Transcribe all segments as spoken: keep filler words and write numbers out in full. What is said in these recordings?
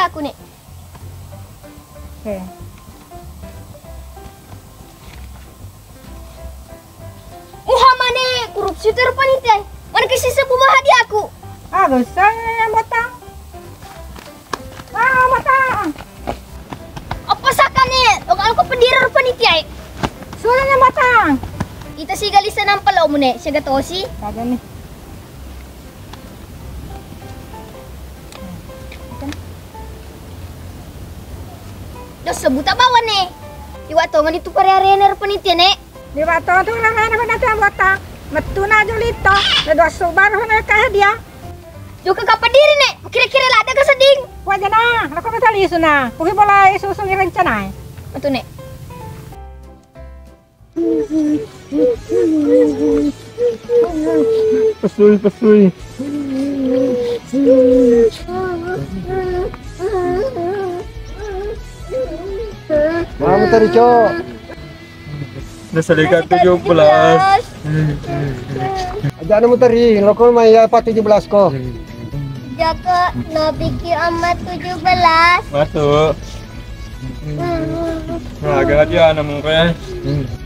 Aku, Nek. Oke. Muhammad, Nek, korupsi terus panitia. Mana ke sisa bunga hadiahku? Ah, gak usah, ya, ya, Botang. Ah, Botang. Apa sakane? Lo kalau kau pedira rupa ni tiai. Sudah ni, Botang. Ita siga lisa nampa lo mune, siaga tosi. Kagak nih. Dos sebuta bawa ne. Iwa tonga di tu pare arena rupa ni tiai, Nek. Di wa tonga tu arena pada tu, Botang. Metu na jolito. Na dua subar na ka hadiah. Jokka kapediri, Nek. Kira-kira ladde ka sedding. Wajana, lako mata lisu na. Kuhi bola isu sungi rencana. Betul, Nek. Pesui, pesui. Mau tadi, Cok. Udah selingkat tujuh belas. Aja anu tadi, lo kau mai apa tujuh belas ko? Joko, no biki amma tujuh belas. Masuk. Nah, agak aja anak mungkin.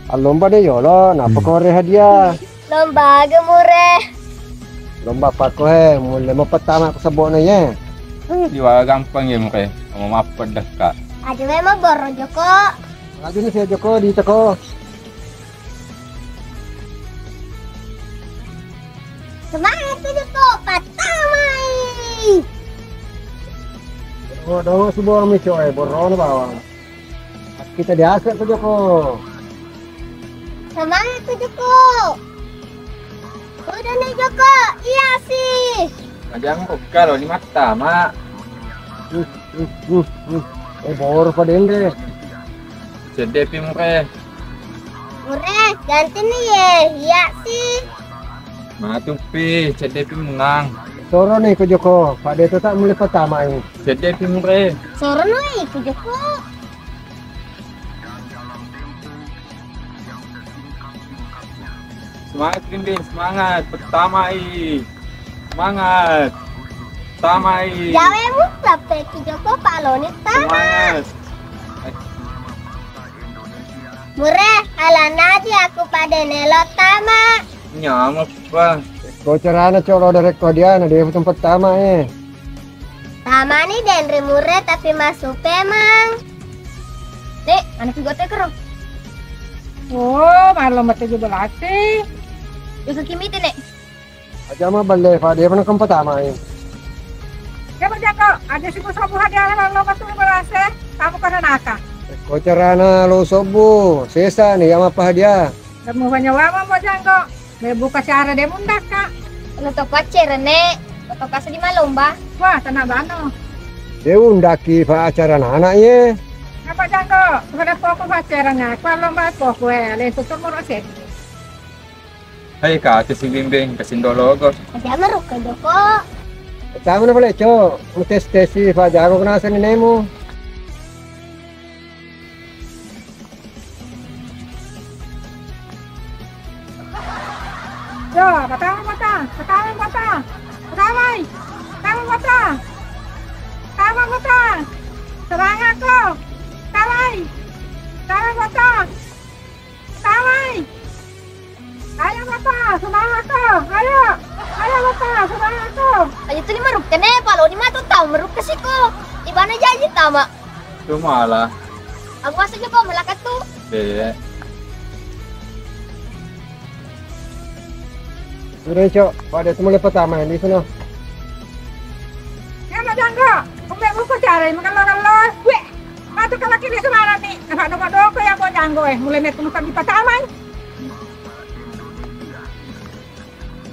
Alomba deh yolo, napa kore hadiah? Lomba aga mure. Lomba apa ko he? Mulai mau pertama aku sebutnya ye. Di wala gampang ya mure. Mau mapped deh, Kak. Aja memang boro Joko. Aja nih saya Joko di teko. Semangat tuh Joko, patah mai. Oh, dong sebuah mico eh, borong bawang. Kita diasek ko Joko. Semangat ko Joko. Udah nih Joko, iya sih. Ajang buka lo ni mata, Mak. Uh, uh, uh, uh. Eh, bor pada ende. Sedih pi mure. Mure, ganti nih ye. Iya sih. Matu pi, sedih pi menang. Soro nih ko Joko, pada itu tak mulai pertama ini. Sedih pi mure. Soro nih ko Joko. Semangat, Rin, Rin, semangat. Pertama, i. Semangat. Pertama, i. Jawemu, sampai ki Joko Pak Loni tama. Semangat. Mure, alana aja aku pada nelo tama. Nyamuk, Pak. Ko carana colo dari ko dia, na dia tempat tama, eh. Tamani denre mure tapi masuk pemang. Nek, anak igote kero. Oh, malam tujuh belas sih. Iso kimite, Nek. Aja ma balle, Pak. Dia pernah kempat tama, eh. Ya, Pak Janggo, ada si sobu hadiah lo, lo masuk berase, kamu kena naka. Ko carana lo sobu, sesa nih, ya apa hadiah? Kamu banyak wama, Pak Janggo. Be buka acara de mundaka. Lo to paccerene, lo to kasa di malomba. Wah, tenang bano. De undaki pa acara anak ye. Apa Janggo? Pada poko pacaran ya. Kuat lomba poko eh. Le susu murose. Hai Kak, tu si Bimbing, kasih dologo. Aja meruk ke Joko. Tamu na pale, Cok. Tes-tesi Pak Janggo kena seni nemu. Yo, pertama botang, pertama botang, pertama, pertama botang, pertama botang, semangat ko, pertama, pertama botang, pertama. Ayo Bapak, semangat ko. Ayo. Ayo Bapak, semangat ko. Ayo tu lima rukka ne, palo ni matu tau merukka siko. Ibana jaji tama. Cuma lah. Aku masuk juga melakat tu. Iya. Sudah cok, pada itu mulai pertama ini sana. Ya Pak Janggo, umbe buku cari makan lo-lo. Weh. Matu ka lakki lisu manenni, napadoko-doko ya Bo Janggo e, mulai mettu muka dipatamai.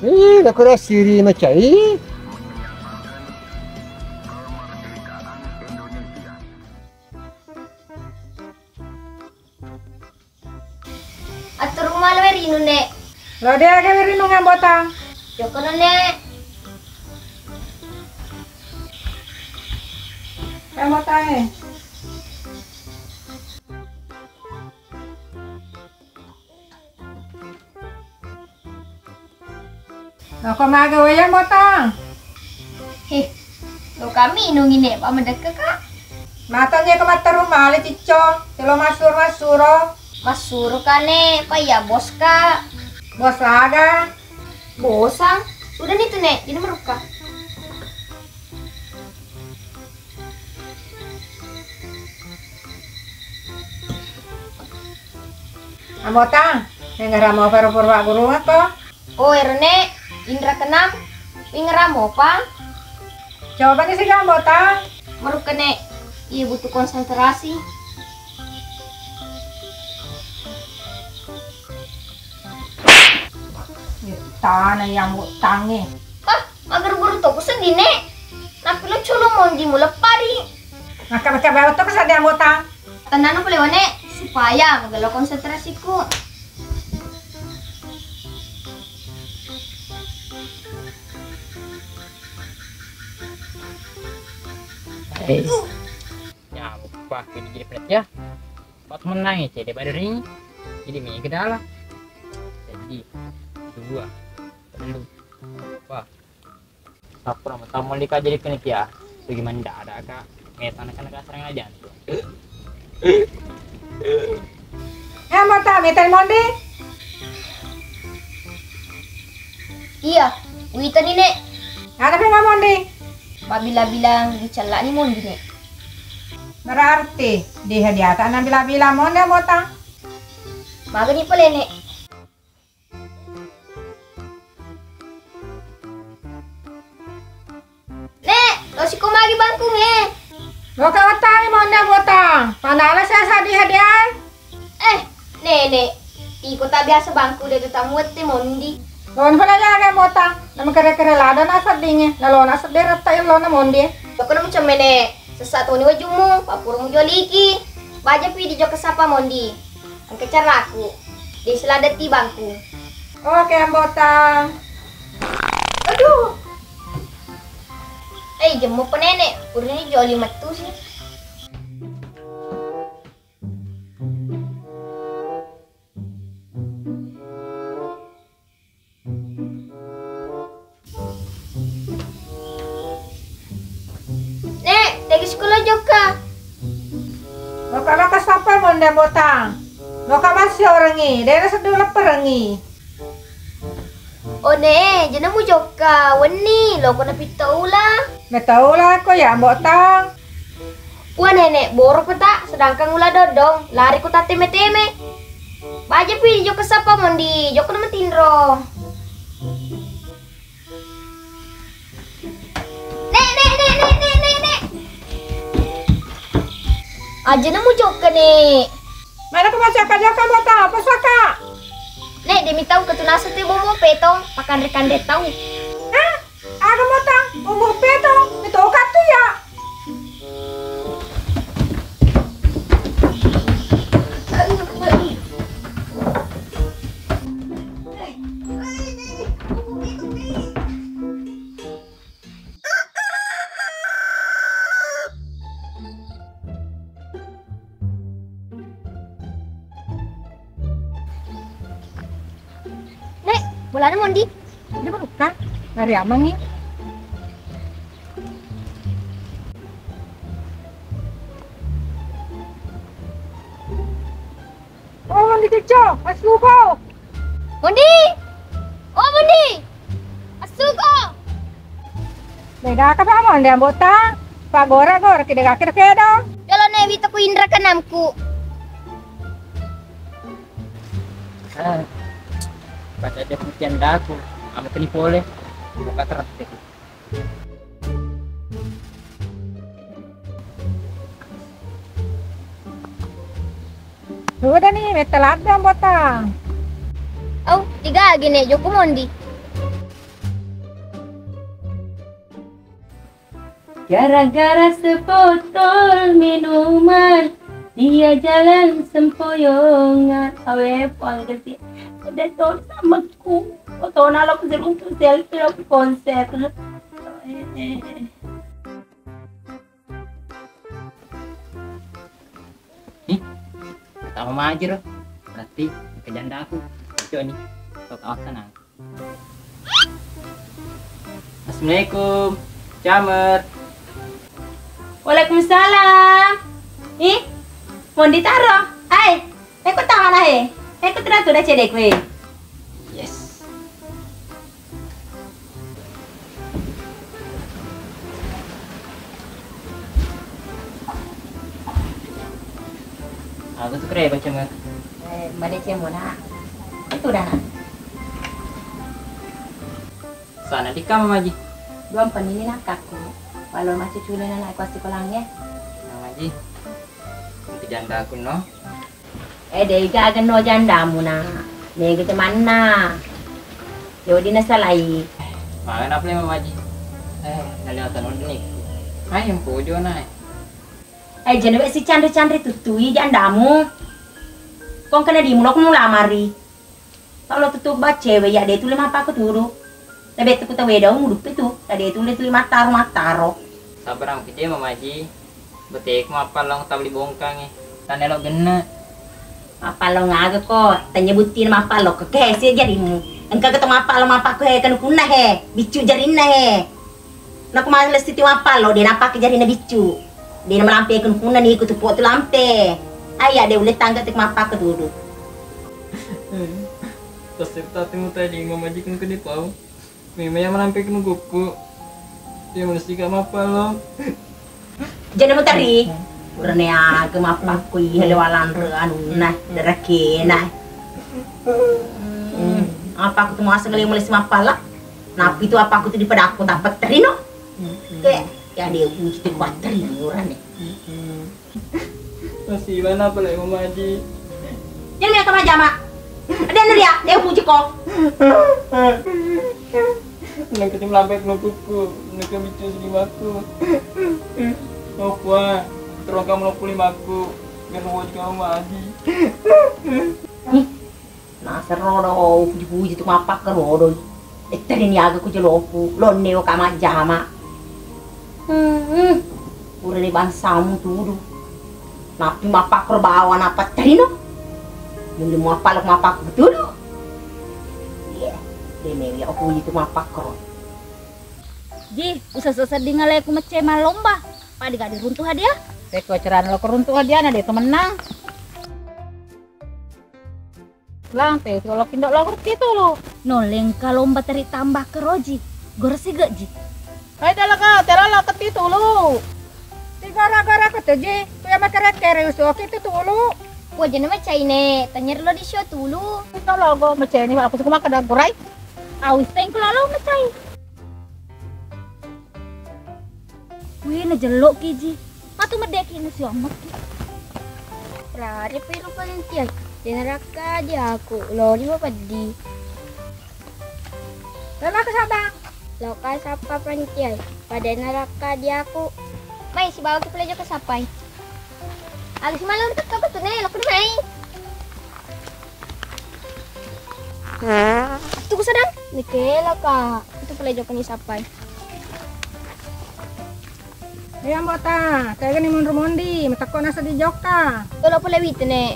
Ih, nakura siri macai. Atturung mala we rinung, Nek. Lo de aga we rinung, Botang. Jokkono, Nek. Eh, Botang, eh. Loko maga wayang, Botang? Heh, lo Kami inungi, Nek, pa medekke, Kak. Matangnge ko matteru male, Cicco. Telo massuro-massuro. Massuro ka, Nek, pa iya bos ka. Bos aga? Bosang. Udah nih tuh, Nek, jadi merukka. Ambotang, nengara mau paro purwa guru ko? Oh, ero, Nek, Indra keenam, Indra mopa? Coba ni siga, Ambotang. Merukka, Nek, iya butuh konsentrasi. Iya, tana iya, Ambotangnge. Ah, mager buru toko seddi, Nek. Nappi lo colo mondi muleppari. Maka-maka bawa toko seddi, Ambotang. Tenang pole wa, Nek, supaya magello konsentrasiku. Eh. Ya, lupa aku jadi peneliti ya. Pas menang ya, cede badari. Jadi mega dalam. Jadi dua, telu, empat. Sappura metau molli ka jadi panitia. Bagaimana ndak ada ka? Meta na kana kasarang aja tu. Eh, mata meta mondi? Iya, wita ni, Nek. Ada pe mondi? Mabila-bilang dicella ni mondi, Nek. Berarti di hadiata na bila-bila mondi, Ambotang? Magani pole, Nek. Nek, tosiko magi bangkungnge. Loka wattangi monna botang. Panala sasa di hadiah. Eh, Nenek, iko tak biasa bangku de tu tamu wette mondi. Lon pala jaga botang. Nama kere-kere lada na seddinge. Nalona sedde retta illona mondi. Joko namu cemmene. Sessa toni wajumu, papura mujoliki. Baja pi di jokka sapa mondi. Engka caraku. Desa ladde ti bangku. Oke, Ambotang. Aduh. Eh, jemmu pe Nenek, urini joli mettu sih. Nek, tegi sikola jokka. Loka-loka sapa monda botang. Loka massiorengi, dena seddu lepperengi. Oh, Nek, jena mu jokka, wenni, loko na pitta ula. Meta ula ko ya, Ambotang. Wah, Nenek, boro peta, sedangkan ula dodong, lari ko tatteme-teme. Baja pi jokka sapa mondi, jokka na matinro. Nek, Nek, Nek, Nek, Nek, Nek, Nek. Aja na mu jokka, Nek. Mana ko macakka jokka, Ambotang, apa saka? Nek, demi tau ketunasa te bomo petong, pakanre-kanre tau. Hah? Aga mota, umur peto, itu katu ya. Nek, bolana mondi? Udah buka? Lari aman nih. Oh, mondi keco, mas buko. Mondi! Oh, mondi! Assuko! Beda ka pa mondi Ambotang. Pa gora-gora kide gakir kedo. Jolo ne wita ku indra kenamku. Ah, pada dia putihan daku. Amo keni pole. Buka terus. Udah nih, metta ladde Ambotang. Au, tiga agi ne jokka mondi. Gara-gara sebotol minuman, dia jalan sempoyongan. Awe, puang gesi. Ada to sama ku. Fotona lo ku selfie, lo ku konser. Eh, eh, eh. Ih, pertama majir. Berarti kejandaku. Cocok nih. Sok awak tenang. Assalamualaikum. Camer. Waalaikumsalam. Ih, Mondi taro. Ai, eko tawana he. Eko tena tu da cedeku he. Yes. Aku tuh keren baca mah. Eh, made cemona. Itu dah. Sana di kamar maji. Dua empat ini nakakku. Walau macam culena nak kuas sekolahnya. Nah, maji. Untuk janda aku no. Eh, de' gaga no jandamu na. Mega temanna. Yo di nasalai. Mangan apa lima maji? Eh, nalewatan unik. Hai yang pojo na. Eh, jana be si candre-candre tutui jandamu. Kong kena di mulok mulamari. Tau lo tutup ba cewe ya de' tuli mappakko tudu. Lebih tu kuta wedau mudupi tu. Tadi tu le tuli mattaro mattaro. Sabarang pije mamaji. Betek mappallong tabli bongkangnge. Tanelo genne. Mappallong aga ko? Tanya buttina mappallong ko kese jarimu. Engka keto mappallong mappakko he kanukunna he. Biccu jarinna he. Naku males titi mappallo, de' nappake jarina biccu. De' namalampe kunkunna ni kutupo tu lampe. Ayya de' ulle tangga tek mappake tudu. Tasirta timu tadi mamaji kun kedi pau. Meme ya malampe kun kuku. Ya manusia mappallo. Jadi mutari. Urane aga mappakko iya lewalanre anunna, derakena. Hmm. Apa aku tu masa ngeli mulai semappala? Napi tu apa aku tu dipadakko tappa terino? Ke ya de' uji tu batteri urane. Masih mana apa lagi mamaji? Jadi mereka majama. Ada neri ya, de' uji ko. Nengke tim lampe nukukku, nengke biccu sedimaku. Nopua, terong kamu nopuli maku, biar mau kamu mamaji. Nasero do upuji-puji tu mappakkerodo. Etteri niaga ku jelopu, lonne ka majjama. Hmm, pura ni bangsamu tudu. Nappi mappakkero bawa nappa terino. Mulle muappalok mappakkero tudu. Iya, dene ya upuji tu mappakkero. Ji, usah sedding alai ku mecce malomba. Pada gak diruntuh hadiah? Teko cerana lo keruntuh hadiah na de' to menang. Lang, te, solo kindo lo ngerti tulu. No, lengka lomba teri tambah keroji. Gor siga ji. Hai, dalega, tera lo keti tulu. Ti gara-gara ko teji, ku ya makere-kere usu oki tu tulu. Wajana macai ne, tanya lo di show tulu. Kita logo macai ni, aku suka makan dagurai. Awis teng lo macai. Wih, najello'ki ji. Matu meddeki nasiommakki. Lari pi rupa nanti ai. Dena rakka di aku, lori mo peddi. Lala ke Sabang. Loka sappa panti ai. Padena rakka di aku. Mai sibawa ki pelejo ke sapai. Alis malu tetto betu ne, lo kudu mai. Tuku sedang. Nikela ka. Itu pelejo ke ni sapai. Iya, Mbok Ta, tegani monro mondi, matekko nasa di jokka. Tolo pole witene.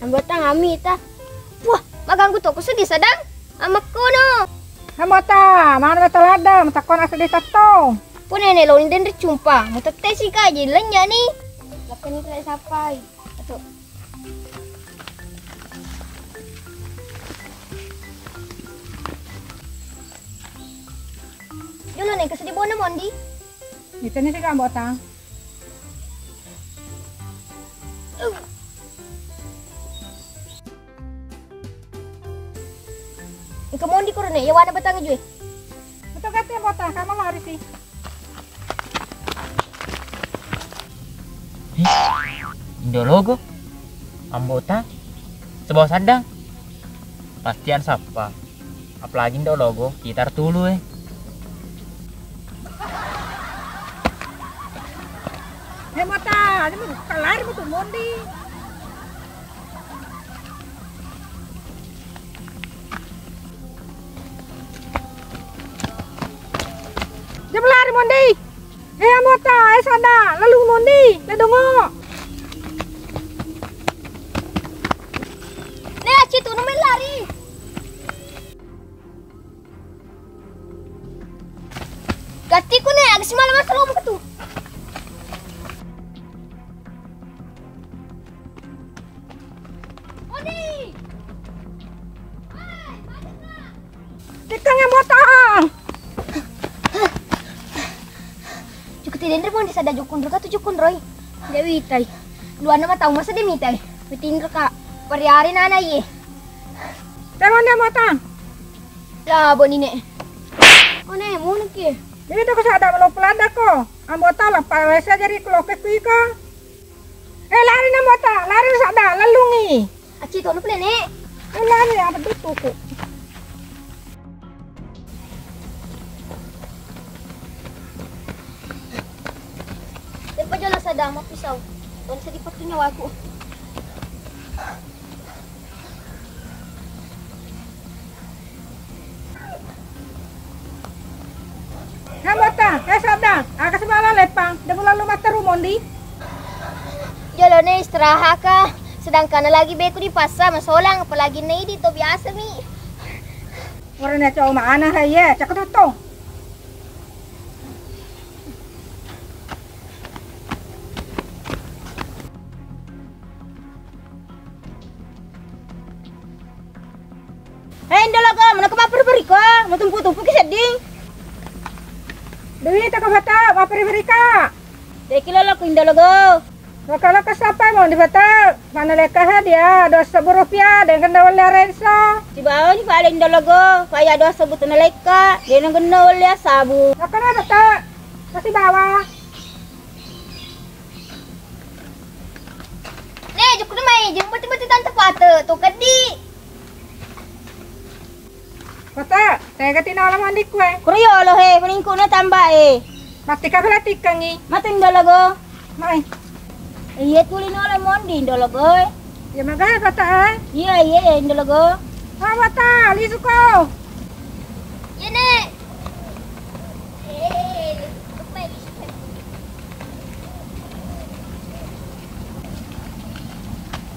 Mbok Ta, ngami ta. Wah, maganggu toko sedih sedang. Amakkono. Mbok Ta, mana betul ada, matekko nasa di tetto. Pun nenek loni den ricumpa, matette sika je lenya ni. Lakoni kale sapai. Atu. Jolo ne, kasedi bona mondi. Itani sika Mbok Ta. Engka mondi koro ne, yawana batang jue. Betul kata Mbok Ta, kamu lari sih. Ih, Indo Logo, Ambo Ta, sibawa Saddang. Pastian sappa. Apalagi Indo Logo, kita tulu e. Hei, Mbok Ta, ini mau kelar mau tuh mondi. Jam lari mondi. Eh, Mbok Ta, eh, Sada, lalu mondi, le dongo. Ne, aci tu, namai lari. Tikkang yang botang. Jukku ti denre mo di sada jukkunro ka tu jukkunroi. Dewi tai. Luanna matau masa de mitai. Mitinro ka. Pariari nana iye. Tengok dia botang. Lah, bo nine. Oh, ne, munuki. Ini tu kesada melo peladako. Ambota lah, parese jadi keloke kuika. Eh, lari na mota, lari sadda, lellungi. Acci tonu pule, Nek. Eh, lari, apa dutuku. Depa jolo sadda, mau pisau. Tonu sedih patu nyawaku. Hei, Bota, eh, sadda, aga sebala lepang, de' lalu matteru mondi. Jolone istirahat ka, sedangkan lagi beku di pasa masolang, apalagi ne idi to biasa mi. Orangnya cowok mana, hei, ye, cakep tuh. Hei, Indologo, manakko mapperi-periko? Matumpu-tumpuki sedding. Dui, tako bata, mapperi-perika. Deki loloku, Indologo. Maka lo kesapa mo di bata? Mana leka hadiah dua sebbu rupiah dengan daun lerenso. Sibawa ni pada Indologo, paya dua sebbu tena leka, dena geno welle sabu. Maka lo bata, kasih bawa. Ne, jukku mai, jeng beti-beti tante pate, to keddi. Kota, tega tinola mandi kue. Kuro yolo he, peningkuna tambah e. Mati ka bela tikkangi. Mati Indologo. Mai. Iya tuli nola mondi Indologo e. Ya maga kota e. Iya, iya, Indologo. Ah, bata, lisu ko. Iya, Nek.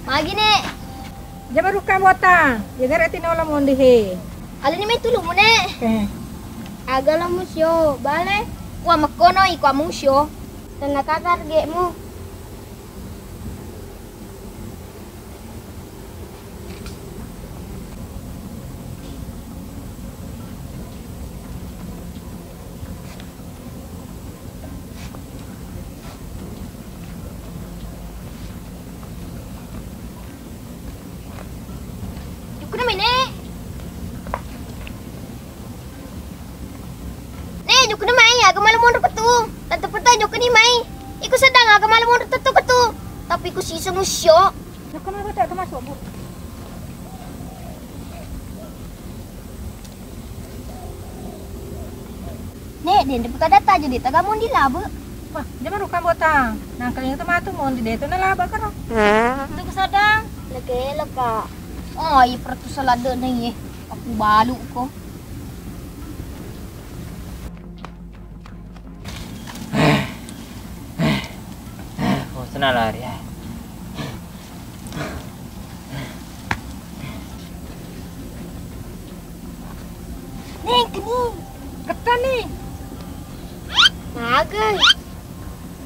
Magi, Nek? Jama rukka bota. Jaga rati nola mondi he. Alani mai tulumu, Nek. Eh. Aga lo musio, bale? Wa makkono iko musio. Tenna kagar gemu. Jukuna mai, Nek. Nek, jukuna mai, aga malu monro petu. Tante petu jukuni mai. Iko sedang aga malu monro tetu ketu. Tapi ku sisa musyo. Jukuna mai, tak termasuk, Bu. Nek, dende pekadatta aja de' taga mondi labe. Wah, jama rukang botang. Nangkalinga tu matu mondi de' tu nalabe karo. Itu kesadang. Leke leka. Oh, iya peratu salade na iye. Aku balu ko. Bosan lari ya. Nih, kini. Ketan nih. Mager.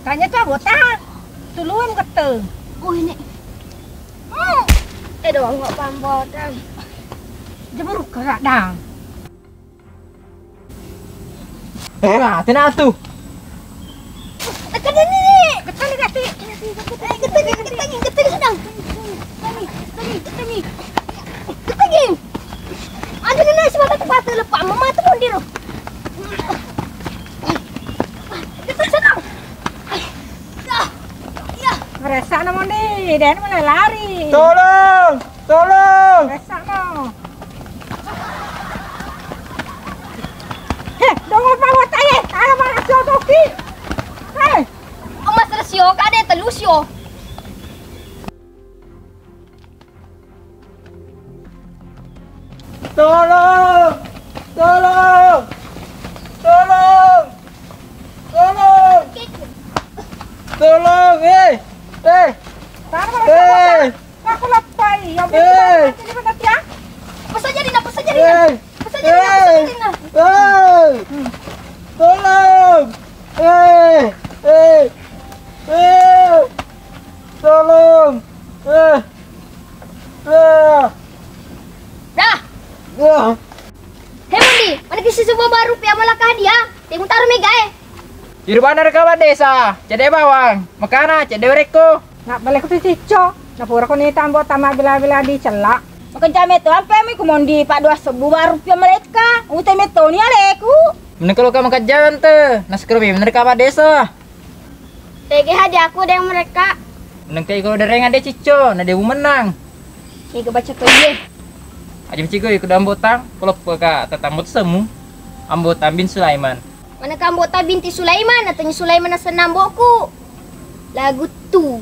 Tanya tuh botang. Tuluan ketan. Oh, ini. Hmm. Eh, doang nggak paham botang. Jemur kerak dang. Eh, mate na tu. Tekan ni. Tekan ni, Kak. Eh, tekan ni, tekan ni, tekan ni sedang. Tekan ni, tekan ni, tekan ni. Tekan ni. Ada ni nasi mata tempat lepak mama tu pun dia. Tekan sedang. Ya. Ya. Merasa na mondi, dan mulai lari. Tolong. Tolong! Resakno. He, dongo pa watae, ala mana sio toki. He. Emas resio, kade telu sio. Tolong! Tolong! Tolong! Tolong! Tolong, eh! Eh! Taro, eh! Aku lappai, ya, eh. Apa saja, Dina? Apa saja, Dina? Eh. Apa saja, Dina? Apa saja, Dina? Eh. Hmm. Tolong. Eh. Eh. Eh. Tolong. Eh. Eh. Dah. Dah. He, Mondi, Iri bana reka Pak Desa, cedde bawang, makana cedde werekko. Nak bale ko tu Cicco, na pura ko ni tambo tama bila-bila di cella. Makanja meto ampe mi ku Mondi Pak dua sebbu baru pia mereka, utai meto ni aleku. Meneng kalau ka makanja ante, naskero mi meneng ka Pak Desa. Tege hadi aku deng mereka. Meneng kai kalau dereng ade Cicco, na de menang. Ega baca to iye. Aja mecigoi ku Ambotang, ko leppa ka tatang mot semu. Ambotang bin Sulaiman. Maneka Ambotang binti Sulaiman, natenni Sulaiman asenna amboku. Lagu tu.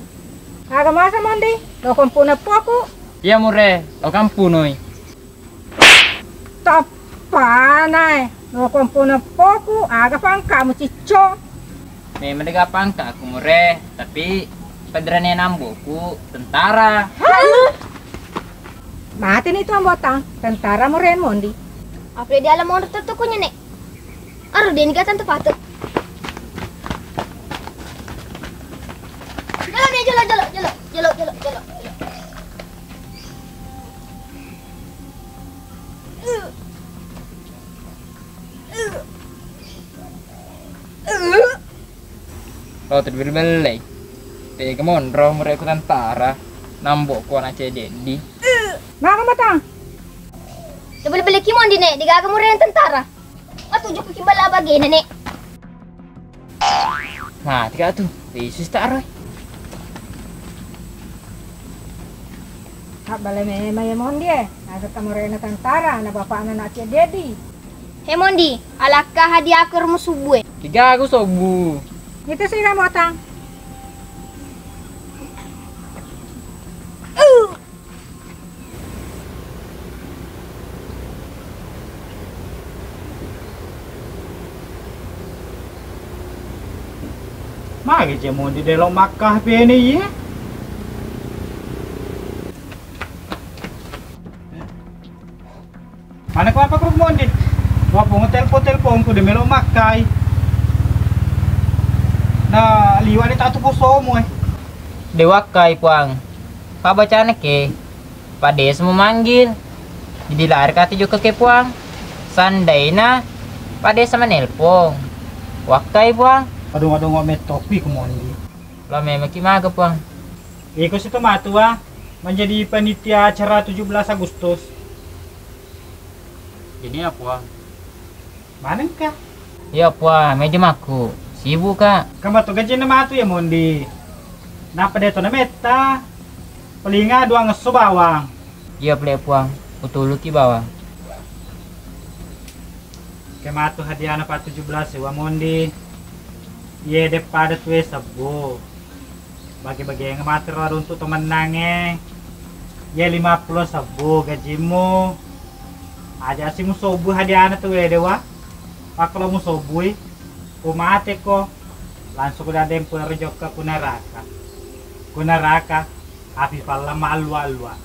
Aga masa Mondi, lo kompuna poku. Iya mure, lo kampunoi. Tappanae, lo kompuna poku, aga pangkamu Cicco. Memang dega pangka aku mure, tapi pederane namboku tentara. Mati ni tu Ambotang, tentara mure Mondi. Apa dia alam monro tutukunya nek? Aru deni gatan tu patut. Jolo deh, jolo, jolo, jolo, jolo, jolo, jolo, jolo. Lo tu belle-bellei. Tega monro mure ku tentara. Namboku ana cedde di. Maka mata. Tebelle-belle ki Mondi nek, degaga mure tentara. Matuju ku ki bala bagena nek. Mati ka tu. Yesus tak roy. Kak bale memang ya Mondi eh. Nasa kamurena tentara, na bapakna nak cedde di. He Mondi, alakka hadiahku remu subbue. Tiga aku sobu. Itu sih kamu otang. Magi je Mondi delo makkah pene iye. Mana ko apa ko Mondi? Wapong telpon-telponku de melo makkai. Na liwani tatu posomu eh. De wakkai puang. Pabacana ke. Pak Desa memanggil. Jadi lari kati jokka ke puang. Sandaina Pak Desa menelpon. Wakkai puang. Aduh aduh ngomong metokwi ko Mondi. Lo memang ki maga puang. Iko situ matua menjadi panitia acara tujuh belas Agustus. Ini ya puang. Manengka? Iya puang, meja maku. Sibuk ka. Kamato gajinna matu ya Mondi. Napa deto na metta? Palinga duang esso bawang. Iya pale puang, utuluki bawang. Ke matu hadiahna pa tujuh belas sewa Mondi. Iye de pada tue sebbu. Bagi-bagiang matero runtuk to mennangnge. Iye lima pulo sebbu gajimu. Aja si musobbu hadiahna tu wedewa. Pakkalo musobbui, ko mate ko, langsung ko dadeng pura jokka ku neraka. Ku neraka, api palla mallua-lua.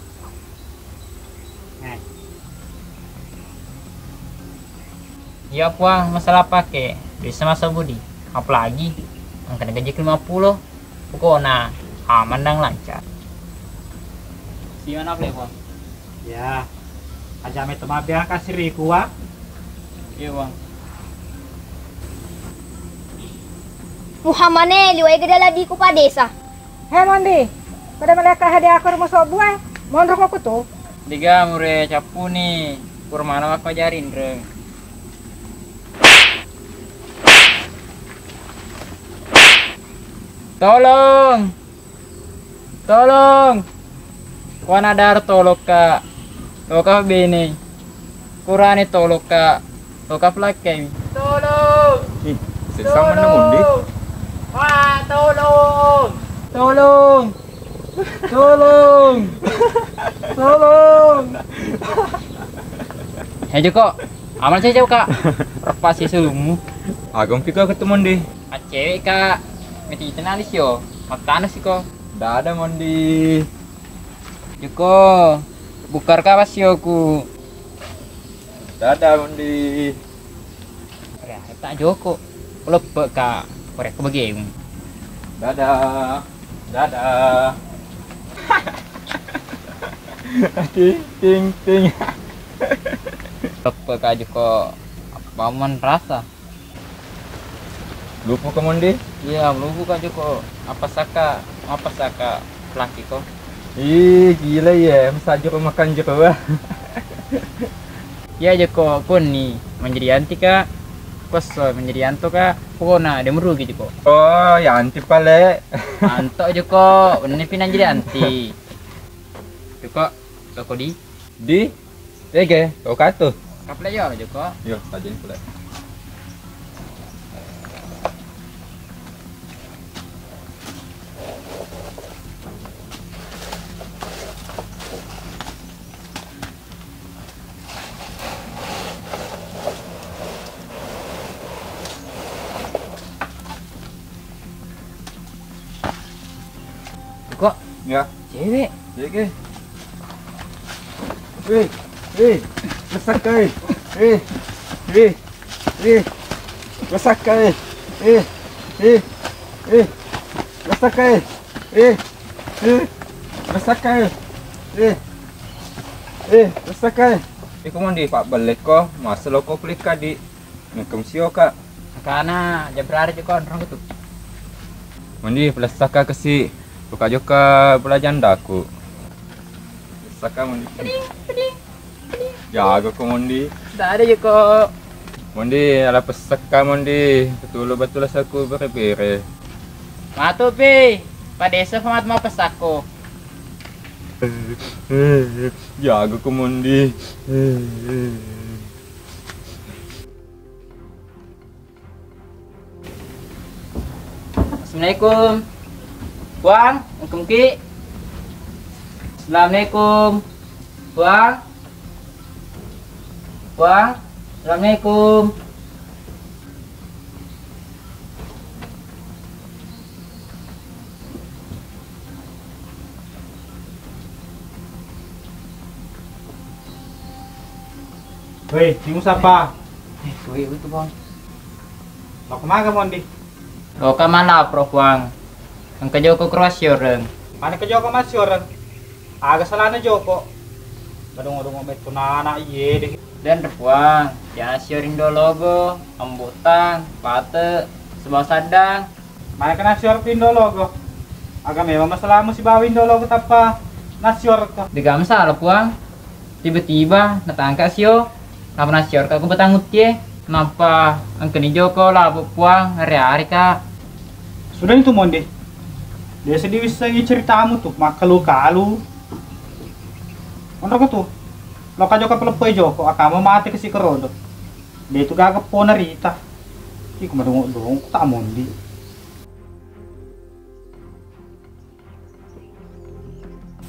Eh. Iya puang, masalah pake bisa masa budi, apalagi engka gaji lima pulo. Pokokna aman dan lancar. Siap apa ya puang? Ya, aja me temabe kasiriku wa. Iya puang. Muhammane liwai gede ladiku pa desa. He Mondi, pada maleka hadiah aku rumah sobu eh. Monro ko kutu. Diga mure cappu ni, purmana wakko jarinreng. Tolong! Tolong! Kuana dar tolokka. Loka bene. Kurane tolokka. Loka pelakkai. Tolong! Ih, sesama nang undi. Pak, tolong! Tolong! Tolong! Tolong! Hei Joko, aman sih Joko? Repasi sulumu. Agam pika ketemu ndi. Acewek ka, meti tenang di sio. Mattana siko. Dada Mondi. Joko, bukar ka pasioku. Dada Mondi. Reta Joko, leppe ka, korek ke bagemu. Dada, dada. Ting ting ting. Leppe ka Joko, apa man rasa? Lupu ko Mondi? Iya, lupu ka Joko. Apa saka, apa saka laki ko? Ih, gila ya, masa Joko makan Joko, wah. Iya Joko, koni manjadi anti ka. Koso manjadi anto ka. Pokona de merugi Joko. Oh, ya anti pale. Anto Joko, wenni pi nanjadi anti. Joko, toko di. Di? Ege, toko tu. Kaple yo Joko. Yo, tajeng pale. Joko. Ya. Cewek. Cewek. Eh, eh, resakka, eh. Eh, eh, eh, resakka, eh. Eh, eh, eh, resakka, eh. Eh, eh, resakka, eh. Eh, eh, resakka, eh. Iko Mondi, pabbellekko, maseloko kulikka di. Nengka musio ka. Makana jabrari joko onrong tu. Mondi, pelessaka kesi. Buka joka belajandaku. Saka Mondi. Jago ko Mondi. Dada joko. Mondi, ala pessekka Mondi. Betulu-betulu saku bere-bere. Matu pi. Padesa pamat mau pesakko. Jago ko Mondi. Assalamualaikum. Puang, engka muki. Assalamualaikum. Puang. Puang, assalamualaikum. Woi, nimu sapa? Eh, woi, itu, Bang. Mau kemana, Mondi? Loka malapro, Puang. Engka joko kro assioreng. Mana ke joko massioreng? Aga salana joko? Badongo-dongo metto nana iye deh. Dan, Puang, ya assioreng dologo, ambotang, pate, sebab sadang. Manekko nassior pi Indologo? Aga memang masalamu sibawa Indologo tappa nassior ko? De'ga masalah, Puang. Tiba-tiba natangka sio. Napa nassior ka ko batang uttie. Napa engkani joko labo, Puang, hari-hari ka. Sudah itu, Mondi. Biasa diwissengi ceritamu tu, makkalu-kalu. Onroko tu. Loka joko peleppoi joko, akamu mate ke sikerodo. De tu gaga pona rita. Iko madongo-dongo ta Mondi.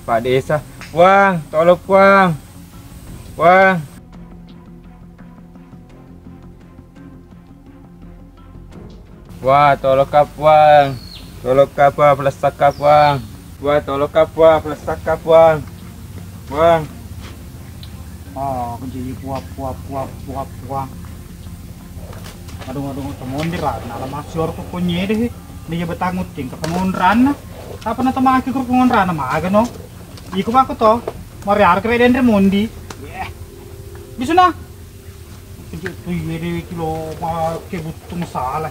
Pak Desa, Puang, tolong Puang. Puang. Wah, tolong ka Puang. Tolong ka Puang, pelesakka Puang. Wah, tolong ka Puang, pelesakka Puang. Puang. Ah, keji Puang, Puang, Puang, Puang, Puang. Aduh, aduh, temondi ra, nala masior ko konyede he. Ni ya betangut ting ke pengonranna. Apa na temaki ko pengonranna maga no. Iko mako to. Mari arke denre mondi. Bisuna. Keji tu yede kilo ma ke butung salah.